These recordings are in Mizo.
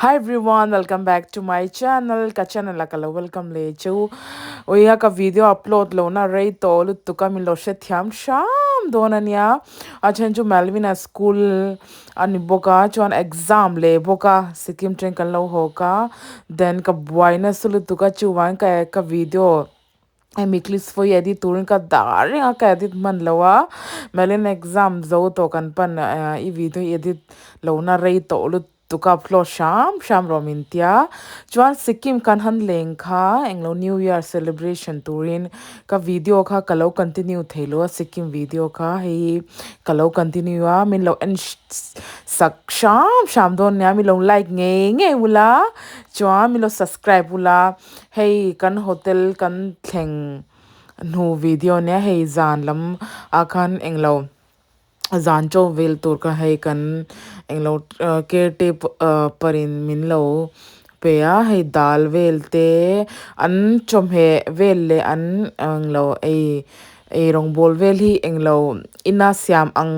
Hi everyone, welcome back to my channel. Ka channel a ka lo welcome le cheu. Oia ka video upload lo na rei to lutuk a min lo hre thiam hram dawn ania. A then chu Melvin a school ani bawk a chuan exam leh bawk a Sikkim train kan lo hawk a then ka buai nasa lutuk a chuvangin ka ka video hemi clips pawh hi edit turin ka dah reng a ka edit hman lo a Melvin exam zo tawh kan pan ah i video hi edit lohna rei tawh lutuk. Tuka upload hram hram rawh min tia. Chuan Sikkim kan han leng kha englo New Year celebration turin ka video kha ka lo continue thei lo a Sikkim video kha hei ka lo continue a min lo en sak hram hram dawn nia min lo like ngei ngei ula chuan min lo subscribe ula hei kan hotel kan thleng hnu video nia hei zan lam ah khan englo. Zan chaw vel tur kha hei kan englo caretape parin min lo pe a hei dal vel te an chawhmeh vel leh an englo ei ei rawngbawl vel hi englo ina siam ang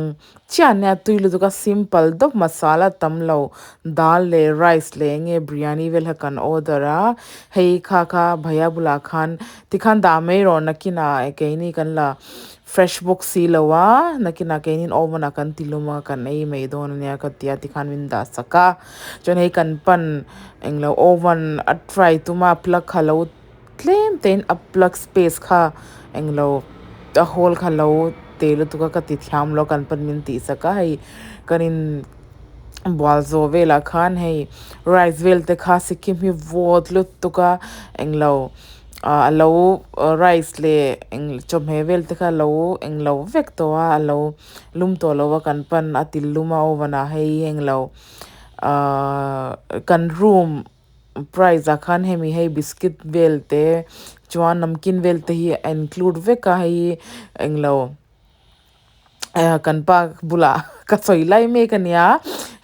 chiah ania tui lutuk a simple deuh masala tam lo dal leh rice leh enge biryani vel kha kan order a hei kha kha bhaiya bulah khan tikhan dah mai rawh nakinah keini kan la. Fresh bawk si lo a, nakinah keinin oven ah kan ti lum a, kan ei mai dawn ania ka ti a tikhan min dah sak a, chuan hei kan pan englo oven a try tum a plug kha lo tlem te in a plug space kha englo a hole kha lo te lutuk a ka ti thiam lo kan pan min tih sak a hei kan in bual zawh velah khan hei rice vel te kha Sikkim hi vawt lutuk a englo. ah a lo rice leh eng chawhmeh vel te kha a lo englo vek tawh a a lo lum tawh lo a kan pan a ti lum a oven ah hei englo ahh kan room price ah khan hemi hei biscuit vel te chuan namkeen vel te hi a include vek a hei englo. Kan pa bulah ka sawi lai mek a nia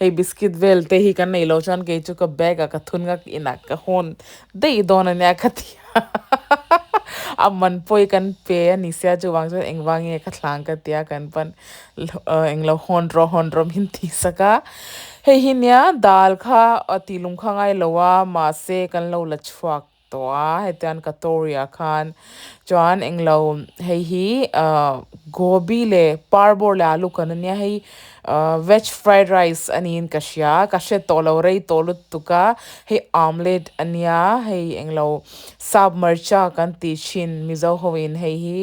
hei biscuit vel te hi kan nei lo chuan kei chu ka bag ah ka thun ngak inah ka hawn daih dawn a nia ka ti a a man pawh hi kan pe a ni sia chuvang chuan engvang nge ka thlang ka tia kan pan englo hawn rawh hawn rawh min tih sak a hei hi nia dal kha tih lung kha ngai lo a mahse kan lo la chhuak. tawh a hetiang katori ah khan chuan englo hei hi ahh gobi leh parbawr leh alu kan ania hei ahh veg fried rice a niin ka hria ka hre tawh lo rei tawh lutuk a hei omelette ania hei englo sap hmarcha kan tih thin mizo ho in hei hi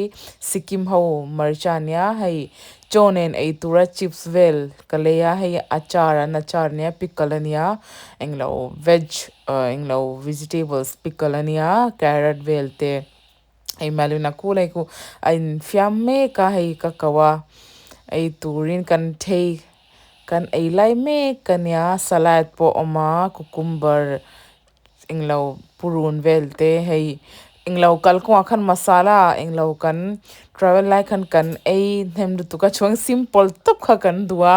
sikkim ho hmarcha ania hei chaw nen ei tura chips vel ka lei a hei achar an achar ania pickle ania englo veg. Ahh englo vegetables pickle ania carrot vel te hei malina kul hei khu a infiam mek a hei ka ko a ei turin kan thei kan ei lai mek ania salad pawh a awm a cucumber englo purun vel te hei englo kalkawngah khan masala englo kan travel lai khan kan ei hnem lutuk a chuan simple tawp kha kan duh a.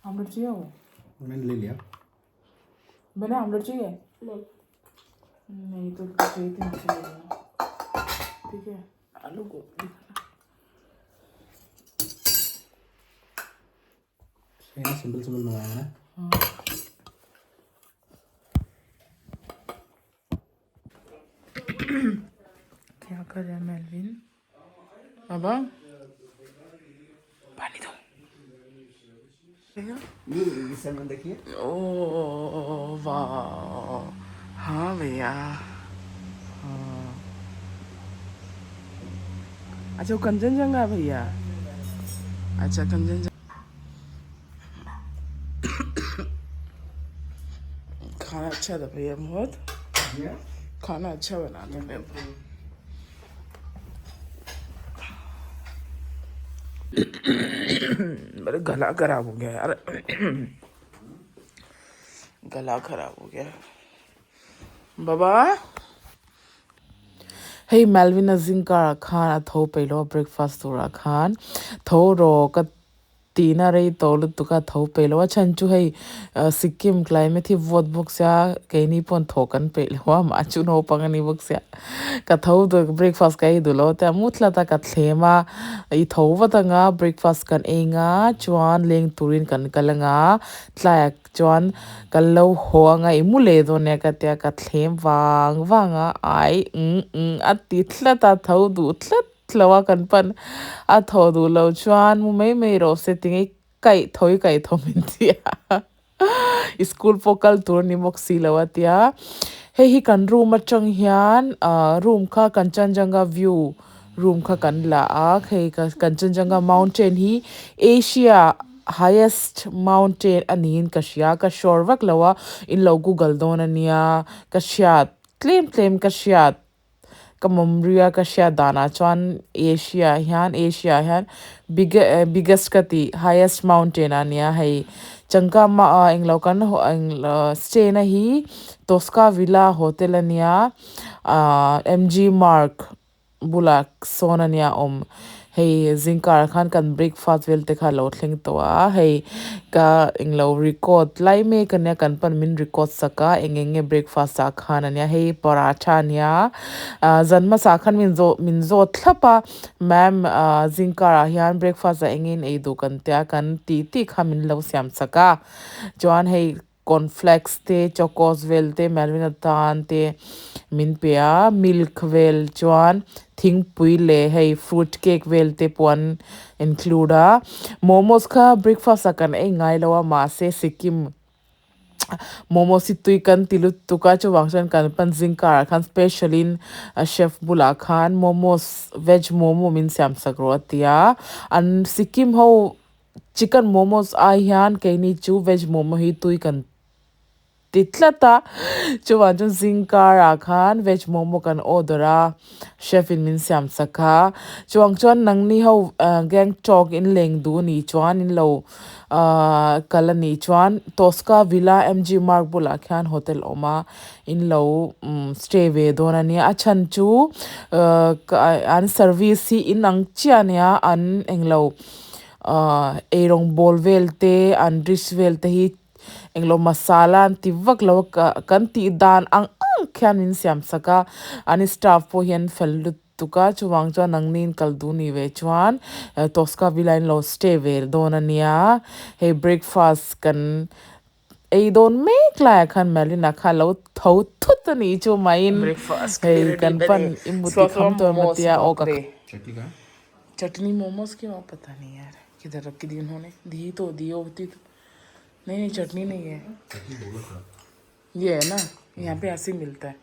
Omelette चाहिए वो मैंने ले लिया मैंने आमलेट चाहिए नहीं नहीं तो चाहिए थी मुझे ले लेना ठीक है आलू गोभी सही है सिंपल सिंपल मंगाया मैंने क्या कर रहा है मेलविन बाबा पानी दो ये देखिए ओ वाह हाँ भैया हाँ अच्छा वो कंचनजंगा है भैया अच्छा कंचनजंगा खाना अच्छा था भैया बहुत खाना अच्छा बना था मैं मेरा गला खराब हो गया यार गला खराब हो गया बाबा hei Melvin a zingkar ah khan a tho peih lo a breakfast turah khan tho rawh ka Tina rei tawh lutuk a tho peih lo a chhan chu hei Sikkim climate hi vawt bawk sia keini pawn thaw kan peih lo a mah chu naupang a ni bawk sia ka tho duh breakfast ka ei duh lo a tia mu tlat a ka thlem a i tho vat anga breakfast kan ei anga chuan leng turin kan kal anga tlaiah chuan kan lo haw anga i mu leh dawn nia ka tia ka thlem vang vang a ai umm umm a ti tlat a tho duh tlat lo a kan pan a thaw duh lo chuan mu mai mai rawh se tinge kaih tho i kaih tho min ti a school pawh kal tur a ni bawk si lo a tia hei hi kan room atang hian ah room kha kanchenjunga view room kha kan la a hei kanchenjunga mountain hi asia highest mountain a niin ka hria ka sure vak lo a in lo google dawn a nia ka hriat tlem tlem ka hriat. Ka mawmria ka hriat danah chuan Asia hian Asia hian biggest ka tih highest mountain a nia hei changka mah englo kan englo stay na hi Tosca Villa hotel a nia ahh M G Marg bulah sawn a nia awm. Hei zingkar ah khan kan breakfast vel te kha alo thleng tawh a hei ka englo record lai mek ania kan pan min record sak a eng eng nge breakfast ah khan ania hei paratha ania ah zan hmasa ah khan min zawh min zawt thlap a ma'am ah zingkar ah hian breakfast ah eng nge in ei duh kan tia kan tih tih kha min lo siam sak a chuan hei cornflakes te chocos vel te Melvin atan te min pe a milk vel chuan thingpui leh hei fruit cake vel te pawh an include a momos kha breakfast ah kan ei ngai lo a mahse Sikkim momos hi tui kan ti lutuk a chuvang chuan kan pan zingkar ah khan special in a chef bulah khan momos veg momo min siam sak rawh a ti a an Sikkim ho. Chicken momos ai hian keini chu veg momo hi tui kan ti tlat a chuvang chuan zingkar ah khan veg momo kan order a chef in min siam sak a chuvang chuan nangni ho Gangtok in leng duh anih chuan in lo ahh kal anih chuan Tosca Villa M G Marg bulah khian hotel a awm a in lo stay ve dawn ania a chhan chu ahh an service hi inang chiah ania an englo. Ahh eirawng bawl vel te an dish vel te hi englo masala an ti vak lo a ka kan tih dan ang ang khian min siam sak a an staff pawh hi an fel lutuk a chuvang chuan nangni in kal duh ni ve chuan Tosca villa in lo stay ve dawn ania hei breakfast kan ei dawn mek laiah khan Marina kha lo tho thut a nih chu maiin hei kan pan i muti kham tur maw tia aw ka Chutney momos ki pata nahi yaar kidhar rakhi di unhone di to di hoti to nahi nahi chutney nahi hai ye hai na yahan pe aise milta hai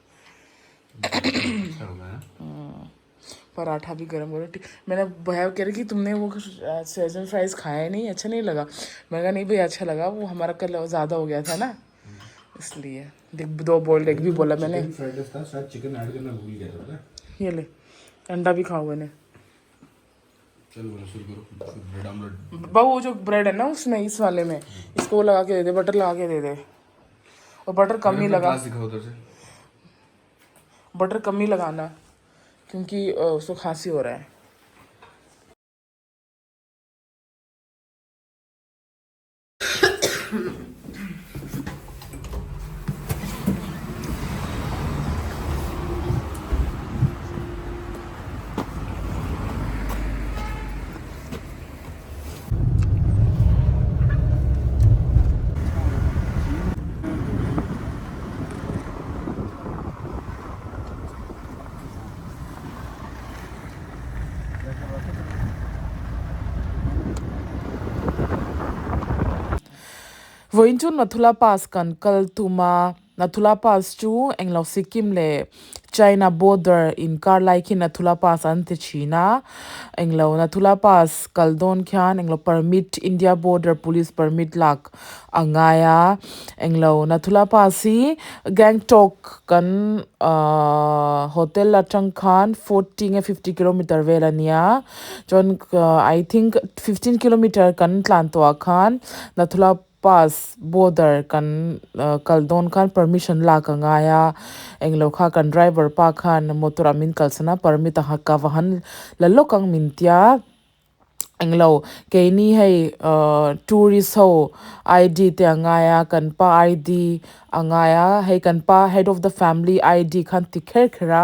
paratha भी गरम गरम मैंने भैया कह रहे कि तुमने वो शेजवान फ्राइज खाया नहीं अच्छा नहीं लगा। मैंने कहा नहीं भैया अच्छा लगा, वो हमारा कल ज़्यादा हो गया था ना इसलिए। देख दो बॉइल्ड एग भी बोला मैंने। फ्राइड राइस था, शायद चिकन ऐड करना भूल गया था पता है? ये ले अंडा भी खाओ मैंने। चलो बोलो शुरू करो, ब्रेड ऑमलेट। बहू वो जो ब्रेड है ना उसमें इस वाले में इसको लगा के दे दे, बटर लगा के दे दे। और बटर कम ही लगा, दिखाओ उधर से। बटर कम ही लगाना क्योंकि उसको खांसी हो रहा है। Vawiin chu Nathula Pass kan kal tum a, Nathula Pass chu englo Sikkim leh China border inkar lai khi Nathula Pass an ti thin a, englo Nathula Pass kal dawn khian englo permit India border police permit lak a ngai a, englo Nathula Pass hi Gangtok kan ahh hotel atang khan 40 nge 50 kilometer vel ania chuan I think 15 kilometer kan tlan tawh ah khan Nathula Pass border kan kal dawn khan permission lak a ngai a, englo kha kan driver pa khan motor ah min kalsan a permit a ka va han la lawk ang min tia. Englo keini hei ahh tourist ho ID te a ngai a kan pa ID a ngai a hei kan pa head of the family ID kha an ti kher kher a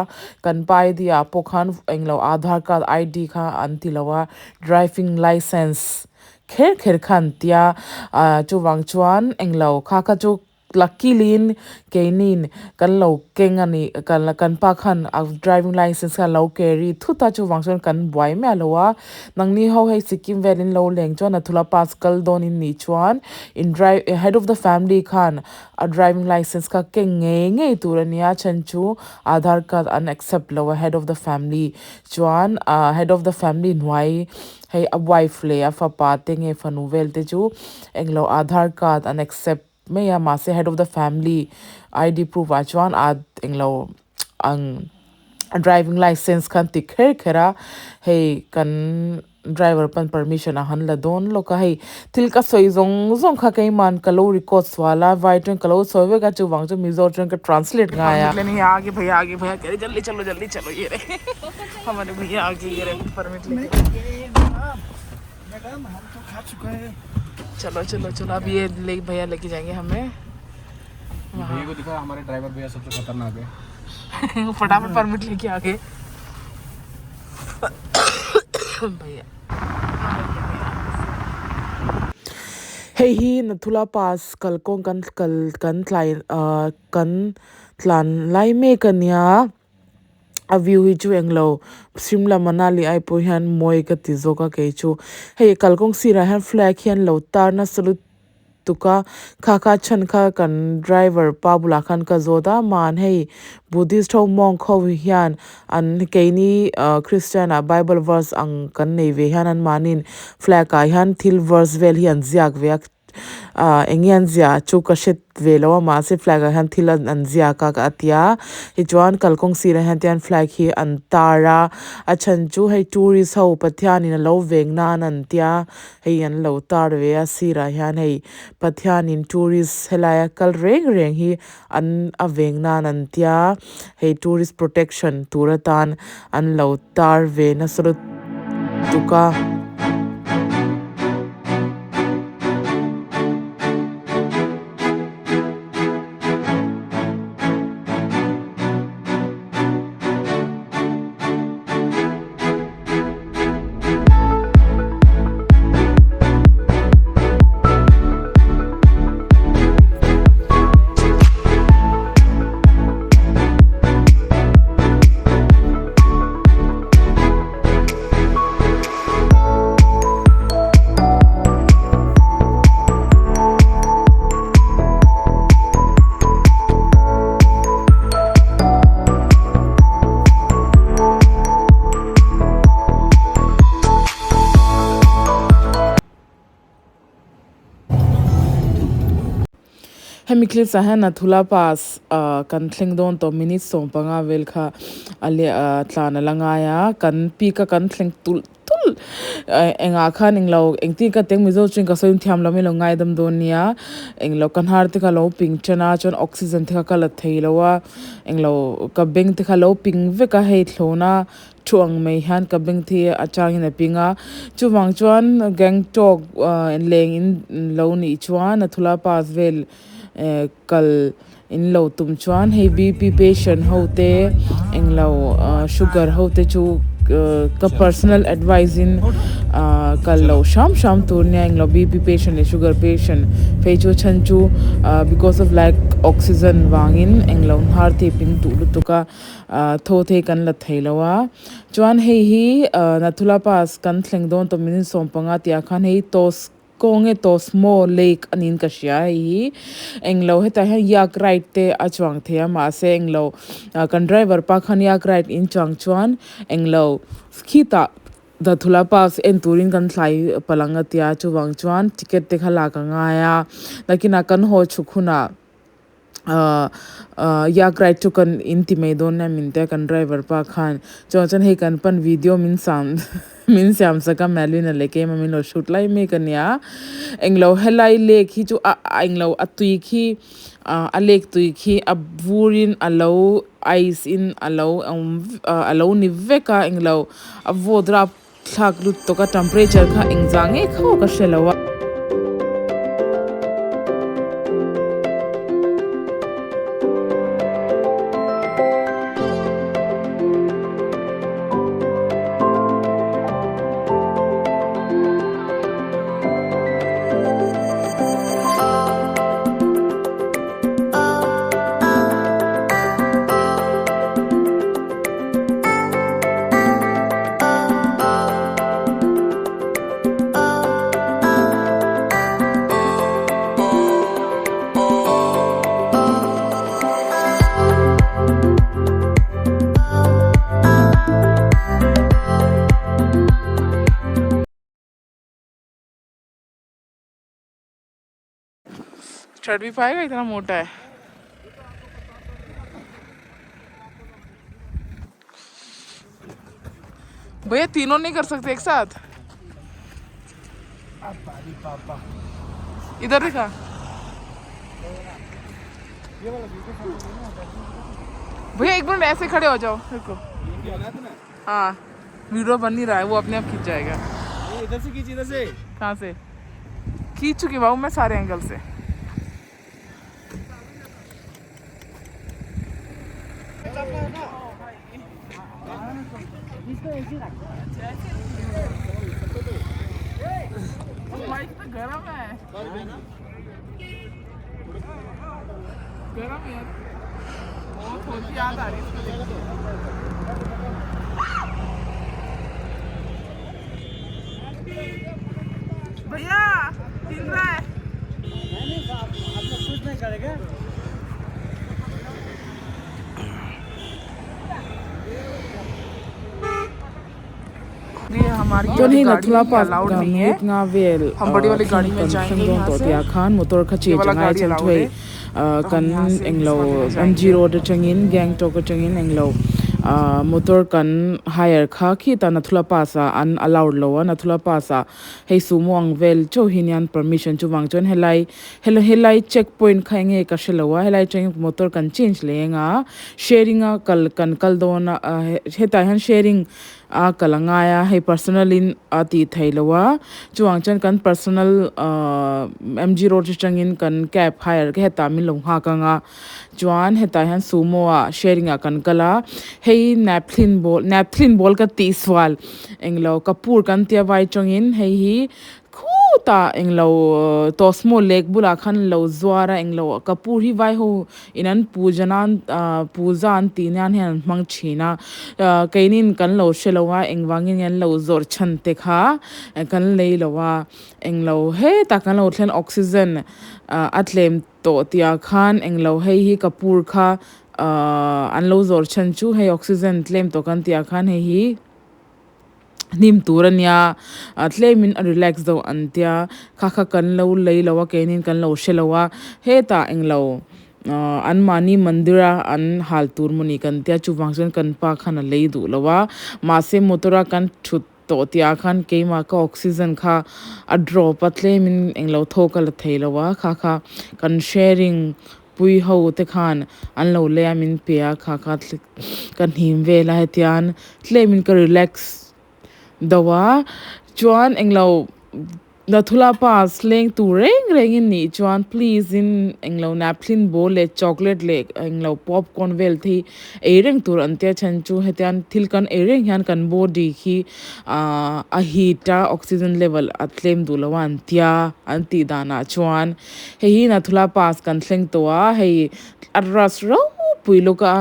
kan pa ID ah pawh khan englo aadhar card ID kha an ti lo a driving licence kher kher kha an tia ahh chuvang chuan englo kha kha chu. Luckily in keinin kan lo keng a nih kan kan pa khan a driving licence kha a lo carry thut a chuvang chuan kan buai miah lo a nangni ho hei Sikkim vel in lo leng chuan a thula pass kal dawn in nih chuan in drive head of the family khan a driving licence kha keng ngei ngei tur a nia chhan chu aadhar card an accept lo a head of the family chuan ah head of the family hnuai hei a wife leh a fapa te nge fanu vel te chu englo aadhar card an accept. Mai a mahse head of the family ID proof ah chuan a englo ang driving licence khan ti kher kher a hei kan driver pawn permission a han la dawn lawk a hei thil ka sawi zawng zawng kha keiman ka lo record sual a vai chuan ka lo sawi vek a chuvang chu mizo chuan ka translate ngai a. Madam हम तो खा चुका है चलो चलो चलो अब ये ले भैया लेके जाएंगे हमें भैया को दिखा हमारे ड्राइवर भैया सबसे खतरनाक है फटाफट परमिट लेके आ गए भैया Hei hi Nathula pass kalkawng kan kal kan tlai ah kan tlan lai mek a nia. A view hi chu englo Shimla Manali ai pawh hian mawi ka ti zawk a kei chu hei kalkawng sirah hian flag hian lo tar nasa lutuk a kha kha chhan kha kan driver pa bulah khan ka zawt a mahn hei buddhist ho monk ho hian an keini ah christian ah bible verse ang kan nei ve hian an mahnin flag ah hian thil verse vel hi an ziak ve a. Ah eng nge an ziah chu ka hre ve lo a mahse flag ah hian thil an ziak a a tia tichuan kalkawng sirah hian tian flag hi an tar a a chhan chu hei tourist ho pathianin a lo veng nan an tia hei an lo tar ve a sirah hian hei pathianin tourist helaia kal reng reng hi an a veng nan an tia hei tourist protection tur atan an lo tar ve nasa lutuk a. Hemi clips ah hian Nathula pass ah kan thleng dawn tawh minute 15 vel kha a leh ah tlan a la ngai a kan peak a kan thleng tulh tulh engah khan englo engtin ka teng mizo chuan ka sawi thiam lo mai lo ngaidam dawn nia englo ka hnar te kha lo ping ṭan a chuan oxygen te kha ka la thei lo a englo ka beng te kha lo ping vek a hei thlawna thu ang mai hian ka beng te hi a changin a ping a chuvang chuan Gangtok ah leng in lo nih chuan Nathula pass vel eh kal in lo tum chuan hei B_P patient ho te englo ah sugar ho te chu ka personal advice in ah kal loh hram hram tur nia englo B_P patient leh sugar patient phei chu chhan chu ah because of like oxygen vangin englo hnar te ping duh lutuk a. Ah thaw thei kan la thei lo a chuan hei hi ah Nathula pass kan thleng dawn tawh minute 15 tih ah khan hei toss kaw nge Tosmo lake a niin ka hria hei hi englo hetah hian yak ride te a chuang thei a mahse englo ah kan driver pa khan yak ride in chuang chuan englo khitah Nathula pass en turin kan thlai palang a tia chuvang chuan ticket te kha lak a ngai a nakinah kan haw chhuk hunah. Ahh ahh yak ride chu kan in ti mai dawn nia min tia kan driver pa khan chuan chuan hei kan pan video min sam min siam sak a Malin a leh keimah min lo shoot lai mek a nia englo helai lake hi chu a englo a tui khi ah a lake tui khi a vur in a lo ice in a lo awm a lo ni vek a englo a vawt rap. thlak lutuk a temperature kha engzah nge kho ka hre lo a. चढ़ भी पाएगा इतना मोटा है। भैया तीनों नहीं कर सकते एक साथ? इधर दिखा। भैया एक मिनट ऐसे खड़े हो जाओ देखो। हाँ वीडियो बन नहीं रहा है, वो अपने आप खींच जाएगा। इधर से खींच, इधर से। कहाँ से खींच चुकी बाबू मैं सारे एंगल से। माइक तो गर्म है, गर्म है यार। बहुत होती याद आ रही है इसको देख के। भैया हिल रहा है। कुछ नहीं करेगा। ये हमारी chuan hei वाली गाड़ी Nathula Pass allowed नहीं है। minute nga vel हम बड़ी वाली गाड़ी में kan जाएंगे thleng dawn यहाँ tawh से। tia khan motor kha ये che वाला changai गाड़ी chan allowed thuai है। तो हम kan यहाँ से इस englo वाले में MG जाएंगे। road atangin Gangtok atangin englo motor kan hire kha khi ta Nathula Pass ah an allowed lo a Nathula Pass ah hei sumo ang vel chauh hi nian permission chuwang chuan helai helai check point kha enge ka hrelo a helai atangin motor kan change leh anga sharing a kal kan kal dawn a hetah hian sharing a kal angai a hei personal in a tih theih lo a chuwang chuan kan personal MG road atangin kan cab hire hetah min lo nghak anga chuan hetah hian sumo ah sharing ah kan kal a hei napthlin ball napthlin ball ka tih sual englo kapur kan tia vai tawngin hei hi khutah englo tosmo lake bulah khan lo zuar a englo kapur hi vai ho in an puja nan puja an tih nan hian an hmang thin a keinin kan lo hrelo a engvangin nge an lo zawrh chhan te kha kan lei lo a englo hetah kan lo thlen oxygen a tlem tawh tih ah khan englo hei hi kapur kha an lo zawrh chhan chu hei oxygen tlem tawh kan tih ah khan hei hi hnim tur ania tlemin a relax deuh an tia kha kha kan lo lei lo a keinin kan lo hrelo a hetah englo an mahni mandir a an hal tur mawni kan tia chuwang chuan kan pa khan a lei duh lo a mahse motor a kan thut tawh tih ah khan keimah ka oxygen kha a drop a tlemin englo thawk a la thei lo a kha kha kan sharing pui ho te khan an lo lei a min pe a kha kha ka hnim vel a hetian tlemin ka relax deuh a chuan englo Nathula Pass leng tur reng rengin nih chuan please in englo napthlin ball leh chocolate leh englo popcorn vel te hi ei reng tur an tia chhan chu hetian thil kan ei reng hian kan body hi a heat a oxygen level a tlem duh lo a an tia an tih danah chuan hei hi Nathula Pass kan thleng tawh a hei a rush rau pui lawk a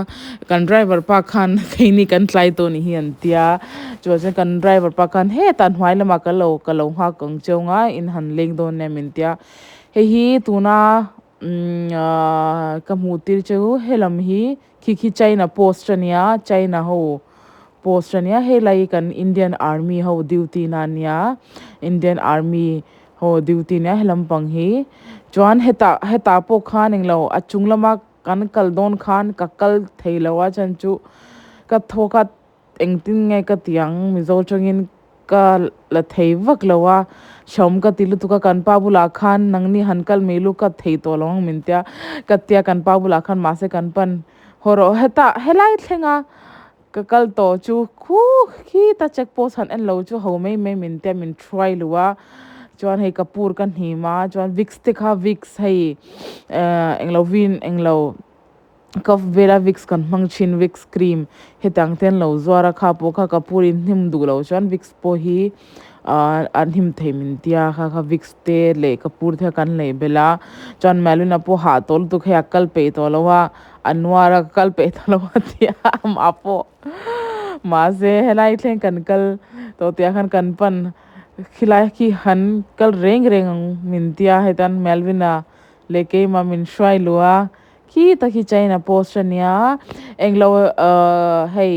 kan driver pa khan keini kan tlai tawh ni hi an tia chuan chuan kan driver pa khan hetah hnuai lamah ka lo ka lo nghak ang cheu nga in han leng dawn nia min tia hei hi tuna ka hmuh tir cheu helam hi khi khi China post ania China ho post ania helai kan Indian Army ho duty na ania Indian Army ho duty nia helam pang hi chuan hetah hetah pawh khan englo a chung lama kan kal dawn khan ka kal thei lo a chan chu ka thawk a engtin nge ka tiang mizo tangin ka la thei vak lo a hrawm ka ti lutuk a kan pa bulah khan nangni han kal mai lu ka thei tawh lo ang min tia ka tia kan pa bulah khan mahse kan pan haw rawh hetah helai thlenga Ka kal tawh chu khu khita check post han en lo chu ho mai mai min tia min thuai luh a chuan hei ka pur ka hnim a chuan vicks te kha vicks hei ehh englo vin englo cough vela vicks kan hmang thin vicks cream hetiang te an lo zuar a kha pawh kha ka pur in hnim duh loh chuan vicks pawh hi ahh an hnim thei min tia kha kha vicks te leh ka pur te kha kan lei belh a chuan Malwina pawh hah tawh lutuk hei a kal peih tawh lo a a nuar a ka kal peih tawh lo a tia amah pawh mahse helai thleng kan kal tawh tih ah khan kan pan khilai khi han kal reng reng ang min tia hetan Melvin-a leh keimah min hruai luh a khi tak hi China post ania englo ahh hei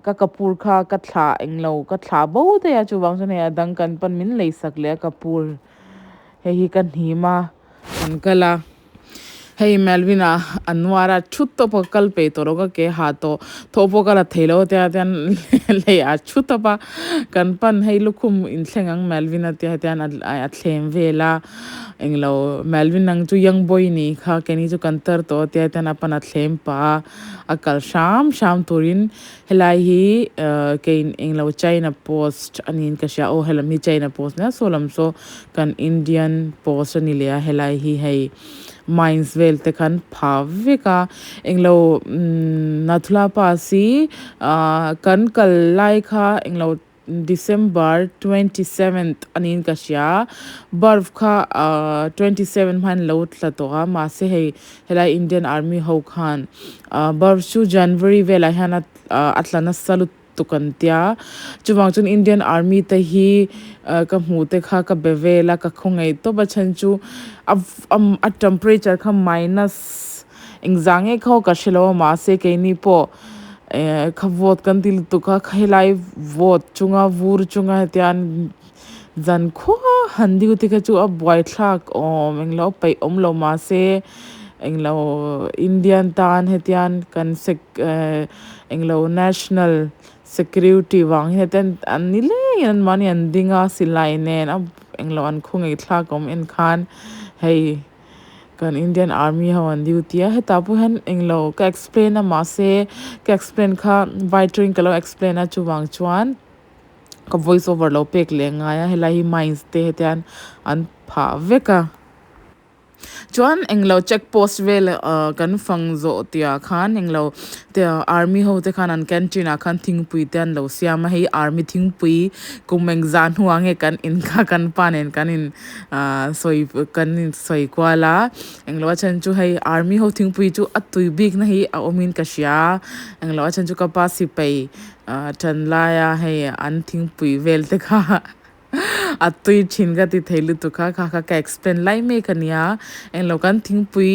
ka kapur kha ka thlah englo ka thlah bo daih a chuvang chuan hei a dang kan pan min lei sak leh a kapur hei hi ka hnim a kan kal a hei Melvin a a nuar a thut tawp a ka kal peih tawh lo ka ke ha tawh thaw pawh ka la thei lo tia tian lei a thu tawp a kan pan hei lukhum inthleng ang Melvin a tia hetian a thlem vel a englo Melvin ang chu young boy ni kha keini chu kan tar tawh a tia tian a pan a thlem pah a a kal hram hram turin helai hi ahh kei englo china post a niin ka hria aw helam hi china post nia saw lam saw kan indian post a ni leh a helai hi hei mines vel te khan pha vek a englo umm nathula pass hi ahh kan kal lai kha englo December 27th a niin ka hria barf kha ahh 27 hma hian lo tla tawh a mahse hei helai Indian army ho khan ahh barf chu January velah hian a a tla nasa lutuk an tia chuvang chuan Indian army te hi ah ka hmuh te kha ka be vel a ka khawngaih tawp a chhan chu a a temperature kha minus Engzah nge khaw ka hre lo a mahse keini pawh eh kha vote kan ti lutuk a helai vote chunga vur chunga hetian zan khua han duty kha chu a buaithlak awm englo peih awm lo mahse englo Indian tan hetian kan sec eh englo national security vang hi hetian an ni lengin an mahni an ding a silai nen a englo an khawngaihthlak awm en khan hei. Kan Indian army ho an duty a hetah pawh hian englo ka explain a mahse ka explain kha vai tawngin ka lo explain a chuvang chuan ka voice over lo pek leh ngai a helai hi mines te hetian an phah vek a chuan englo check post vel ah kan fang zawh tihah khan englo army ho te khan an canteen ah khan thingpui te an lo siam a hei army thingpui kum engzah hnuah nge kan in kha kan pa nen kan in Ahh sawi kan in sawi kual a englo a chhan chu hei army ho thingpui chu a tui bik na hi a awm in ka hria englo a chhan chu ka pa sipai ahh tan laia hei an thingpui vel te kha a tui thin ka ti thei lutuk a kha kha ka explain lai mek a nia englo kan thingpui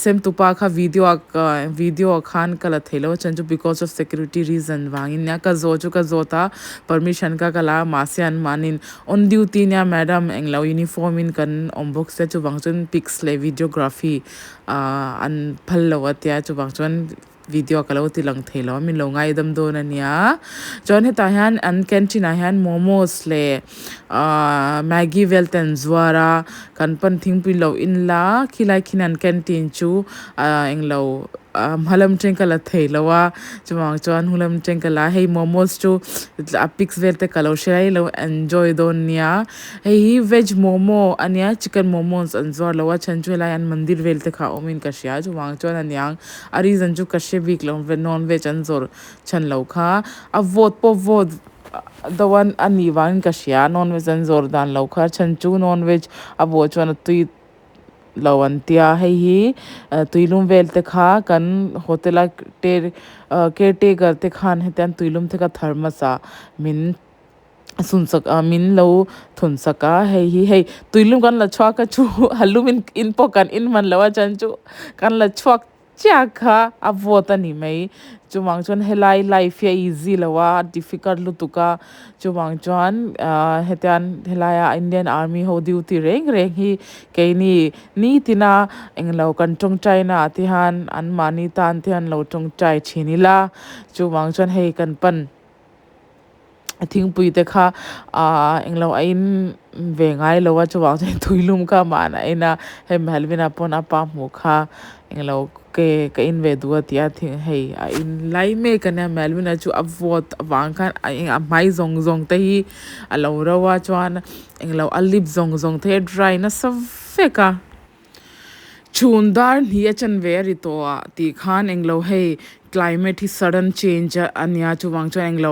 sem tupa kha video ah ka video ah khan ka la thei lo a chhan chu because of security reason vangin nia ka zawh chu ka zawt a permission kha ka la a mahse an mahnin On duty nia madam englo uniform in kan awm bawk sia chuvang chuan pics leh videography ah an phal lo a tia chuvang chuan video ka lo ti lang thei lo a min lo ngaidam dawn a nia chuan hetah hian an canteen ah hian momos leh ah maggi vel te an zuar a kan pan thingpui lo in la khilai khian an canteen chu ah englo ah hmalam teng ka la thei lo a chuvang chuan hnulam teng ka la a hei momos chu a pics vel te ka lo hre rei lo enjoy dawn nia hei hi veg momo a nia chicken momos an zuar lo a chhan chu helai an mandir vel te kha a awm in ka hria chuvang chuan a niang a reason chu ka hre bik lo non veg an zawrh chhan lo kha a vawt pawh vawt deuh a a nih vangin ka hria non veg an zawrh dan lo kha chhan chu non veg a bawh chuan a tui lo an tia hei hi tuilum vel te kha kan hotel a te caretaker te khan hetiang tuilum te kha thermos ah min sun sak a min lo thun sak a hei hi hei tuilum kan la chhuak a chu a lum in in pawh kan in hman lo a chuan chu kan la chhuak Chiah kha a vawt a ni mai. Chuvang chuan helai life hi a easy lo a, a difficult lutuk a. Chuvang chuan ahh hetian helaia Indian Army ho duty reng reng hi keini nitina englo kan tawngtai naah te hian anmahni tan te hian lo tawngtai thin ila. Chuvang chuan hei kan pan. Thingpui te kha ahh englo a in ve ngai lo a chuvang chuan tuilum kha mahna a in a hei Melvin-a pawn a pa hmuh kha englo. Ke ka in ve duh a ti a thing hei a in lai mek a nia Melvin-a chu a vawt avang khan a eng a hmai zawng zawng te hi a lo ro a chuan englo a lip zawng zawng te hi a dry nasa vek a chhun dar hnih a chan ve a ri tawh ah tih khan englo hei climate hi sudden change a nia chuvang chuan englo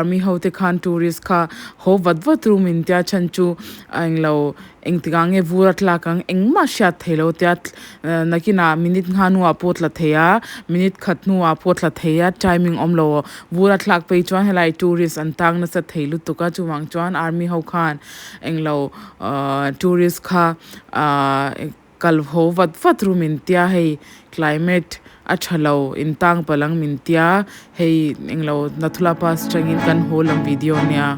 army ho te khan tourist kha haw vat vat ru min tia chhan chu englo Engtik ah nge vur a tlak ang engmah hriat thei lo tia nakinah minute ngha hnuah pawh tla thei a minute khat hnuah pawh tla thei a timing awm lo vur a thlak phei chuan helai tourist an tang nasa thei lutuk a chuvang chuan army ho khan englo ahh tourist kha ahh kal haw vat vat ru min tia hei climate a tha lo in tang palh ang min tia hei englo Nathula pass tangin kan haw lam video ania.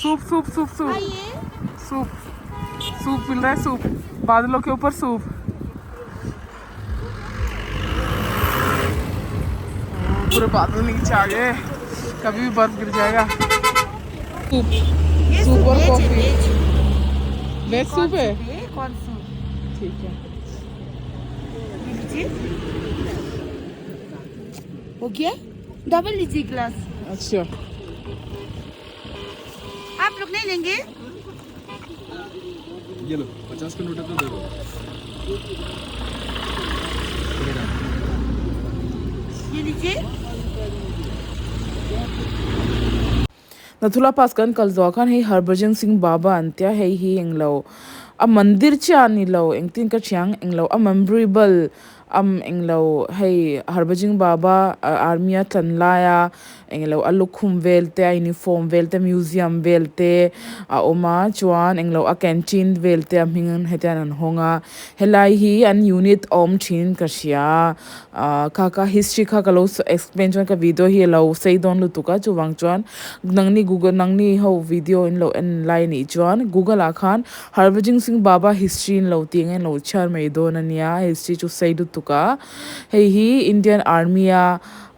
Soup soup soup soup soup soup मिल रहा है soup बादलों के ऊपर soup पूरे बादल नीचे आ गए कभी भी बर्फ गिर जाएगा सूप सूप और coffee veg soup है कौन सूप ठीक है हो गया डबल लीजिए ग्लास अच्छा आप लोग नहीं लेंगे ये लो 50 का नोट है तो दे दो ये लीजिए Nathula pass kan kal zawh khan hei Harbhajan Singh Baba an tia hei hi englo a mandir chiah a ni lo engtin ka thiang englo a memorable am englo hei Harbhajan Baba army a tlan laia englo a lukhum vel te a uniform vel te museum vel te a awm a chuan englo a canteen vel te a hming hetiang an hawng a helai hi an unit a awm thin ka hria ah kha kha history kha ka lo explain chuan ka video hi a lo sei dawn lutuk a chuvang chuan nangni google nangni ho video in lo en lai anih chuan google ah khan Harbhajan Singh Baba history in lo tih ang hian lo chhiar mai dawn a nia history chu sei lutuk a hei hi Indian army a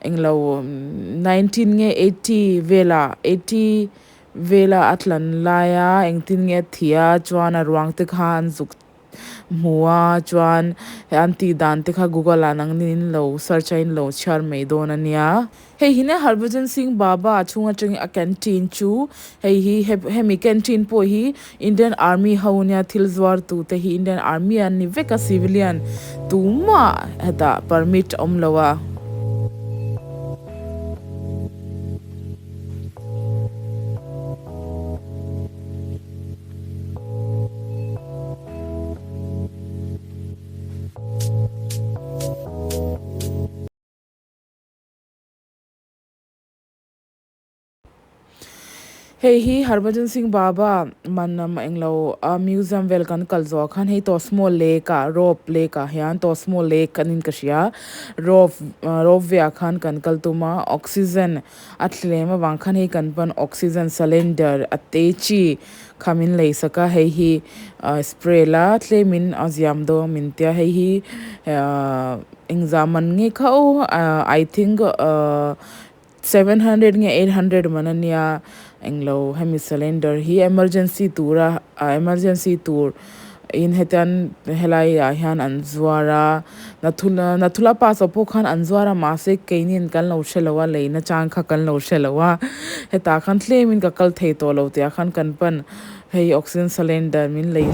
englo 19 nge 80 velah 80 vela a tlan laia engtin nge a thih a chuan a ruang te kha an zuk hmu a chuan he an tih dan te kha google ah nang nin lo search a in lo chhiar mai dawn a nia. Hei hi nia Harbhajan Singh Baba chhung atangin a canteen chu hei hi hemi canteen pawh hi Indian army ho nia thil zuar tu te hi Indian army an ni vek a civilian tumah hetah permit a awm lo a. Hei hi Harbhajan Singh Baba man englo a museum vel kan kal zawh khan hei Tosmo lake ah rope lake ah hian Tosmo lake anin ka hria rope rope velah khan kan kal tum a oxygen a thlem avang khan hei kan pan oxygen cylinder a te chi kha min lei sak a hei hi spray la tlemin a ziam dawn min tia hei hi ahh engzah man nge kha aw I think ahh 700 nge 800 man a nia englo hemi cylinder hi emergency tura emergency tur in hetian helai ah hian an zuar a Nathula Nathula pass ah pawh khan an zuar a mahse keinin kan lo hre lo a leina chang kha kan lo hre lo a hetah khan tlemin ka kal thei tawh lo tih ah khan kan pan hei oxygen cylinder min lei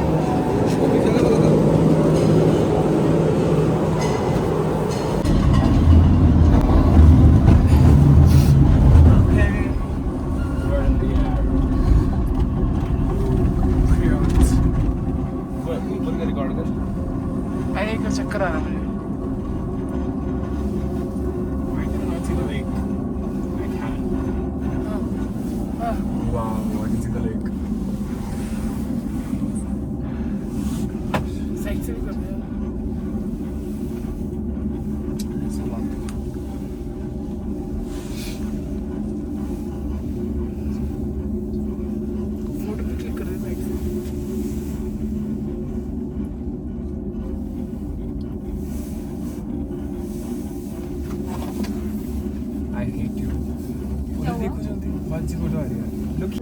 अरे एक चक्कर आ रहा है। Wow, I can see the lake. Side से भी कर दिया। फोटो भी क्लिक कर दे साइड से। I hate you. उधर देखो जल्दी बाजी फोटो आ रही है। Look.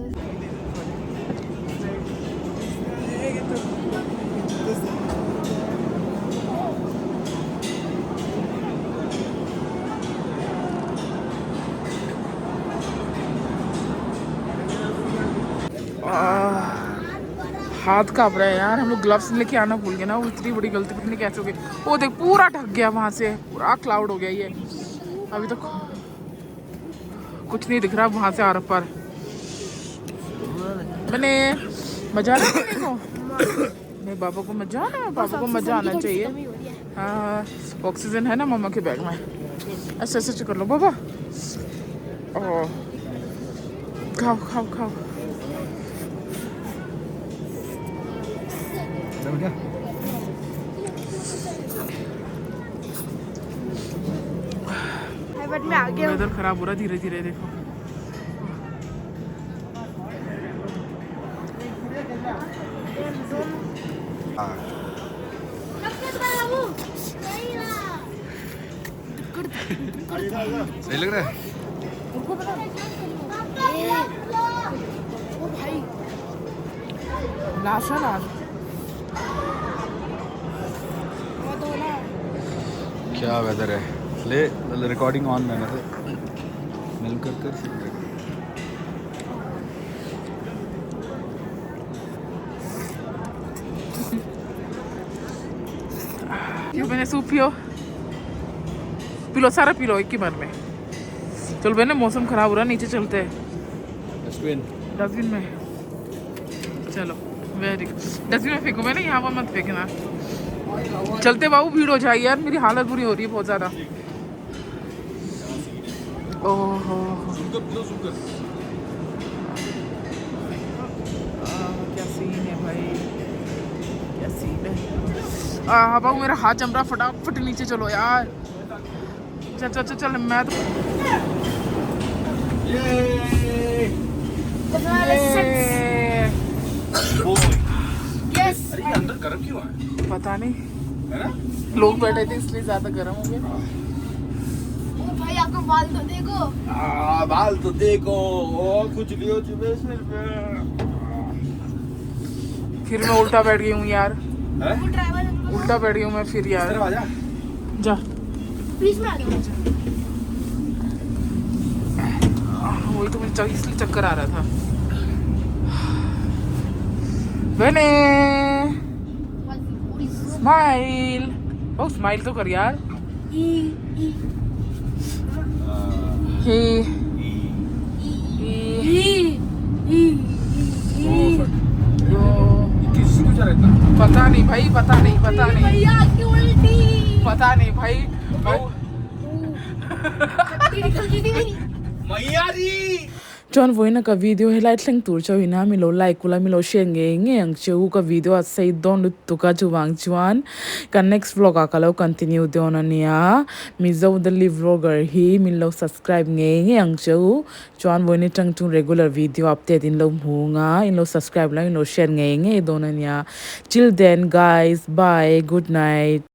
हाथ कांप रहा है यार। हम लोग ग्लव्स लेके आना भूल गए ना, वो इतनी बड़ी गलती पता नहीं कैसे हो गई। वो देख पूरा ढक गया वहाँ से, पूरा क्लाउड हो गया ये। अभी तो कुछ नहीं दिख रहा वहाँ से are पार। मैंने मजा आ रहा है को, मेरे बाबा को मजा आ रहा है, बाबा को मजा आना चाहिए। हाँ ऑक्सीजन है ना मम्मा के बैग में। अच्छा अच्छा कर लो बाबा। ओ खाओ खाओ खाओ। क्या बट मैं आ गया। वेदर खराब हो रहा है धीरे धीरे देखो। सही लग रहा है? ओ भाई लाश है लाश। क्या वेदर है। ले रिकॉर्डिंग ऑन मैंने तो मिल कर कर क्यों मैंने सूप पियो, P low सारा पी लो एक ही बार में। चल बहने मौसम खराब हो रहा है, नीचे चलते हैं। डस्टबिन। डस्टबिन में चलो। Very good. Dustbin में फेंको मैंने, यहाँ पर मत फेंकना। चलते बाबू, भीड़ हो जाएगी यार, मेरी हालत बुरी हो रही है बहुत ज़्यादा। ओहो क्या सीन है भाई, क्या सीन है। हाँ बाबू मेरा हाथ जम रहा, फटाफट नीचे चलो यार। चल चल चल चल मैं तो यस। अरे ये अंदर गर्म क्यों है? पता नहीं, है ना, लोग बैठे थे इसलिए ज्यादा गर्म हो गए। ओ भाई आपका बाल तो देखो। बाल तो देखो, ओ कुछ भी हो चुके सिर पे। फिर मैं उल्टा बैठ गई हूँ यार। हैं? वो ड्राइवर उल्टा बैठ गई हूँ मैं फिर यार। इधर आ जा। जा बीच में आ जाओ। वही तो मुझे इसलिए चक्कर आ रहा था। बहने स्माइल, ओ स्माइल तो कर यार। ही ही किसी को जा रहा है इतना? पता नहीं भाई, पता नहीं, पता नहीं भैया की उल्टी, पता नहीं भाई। निकल गई थी मेरी। मैया जी chuan voina ka video helai thleng tur chawina milo like kula milo share nge nge ang cheu ka video a sei don lut tuka chuwang chuan ka next vlog a kalo continue don ania mizo the live vlogger hi min lo subscribe nge nge ang cheu chuan voini tang chung regular video update in lo hmunga in lo subscribe la in lo share nge nge don ania. Till then guys, bye, good night.